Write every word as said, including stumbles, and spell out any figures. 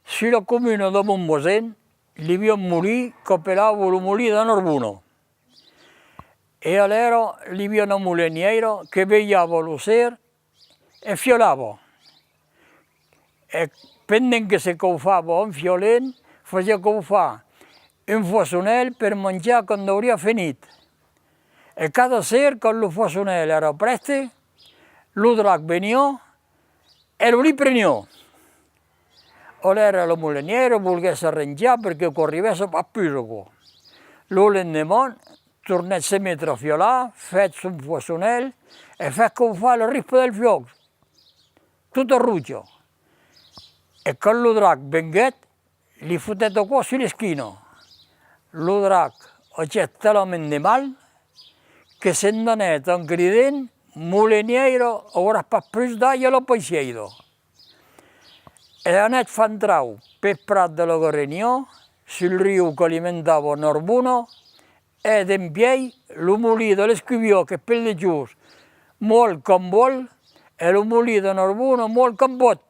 Sus la comuna de Montbausin, li aviá un molin qu'apelavan lo molin de Narbona. E alèra li aviá una molenièira que velhava lo ser e fiolava. E pendent que se caufava un fiolent, fasiá caufar un foissonèl per manjar quand auriá fenit. E cada ser, quand lo foissonèl èra prèste, lo drac veniá e lo li preniá. Alèra la molenièira volguèt s'arranjar per que quò arribèsse pas pus, aquò. Lo lendeman, tornèt se metre a fiolar, fèt son foissonèl e fèt caufar la rispa del fuòc, tota roja. E quand lo drac venguèt, li fotèt aquò sus l'esquina. Lo drac agèt talament de mal que se n'anèt en crident: «Molenièira, auràs pas pus d'aiga a la peissièira.» E anèt far un trauc pels prats de la Gareniá, sul riu qu'alimentava Narbona, e dempièi lo molin de l'Escuviá, qu'es pel dejós, mòl quand vòl, e lo molin de Narbona, mòl quand pòt.